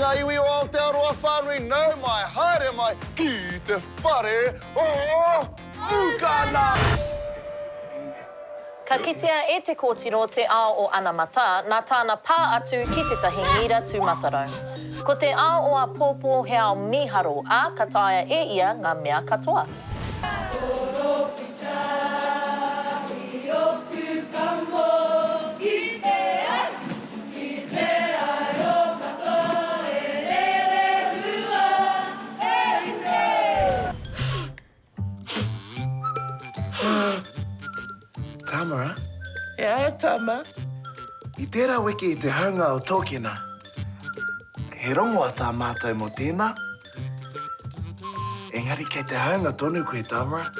ngā iwi o Aotearoa whānui, nau mai, haere mai ki te whare o Pūkana! Ka kitea e te kōtiro te ao o anamata nā tāna pā atu ki tētahi ngira tūmatarau. Ko te ao o āpōpō he ao mīharo, ā, ka taea e ia ngā mea katoa. Tamara? E ai, Tama. I tērā wiki i te haunga o Tōkena, he rongoa tā mātou mō tēnā. Engari kei te haunga tonu koe, Tamara.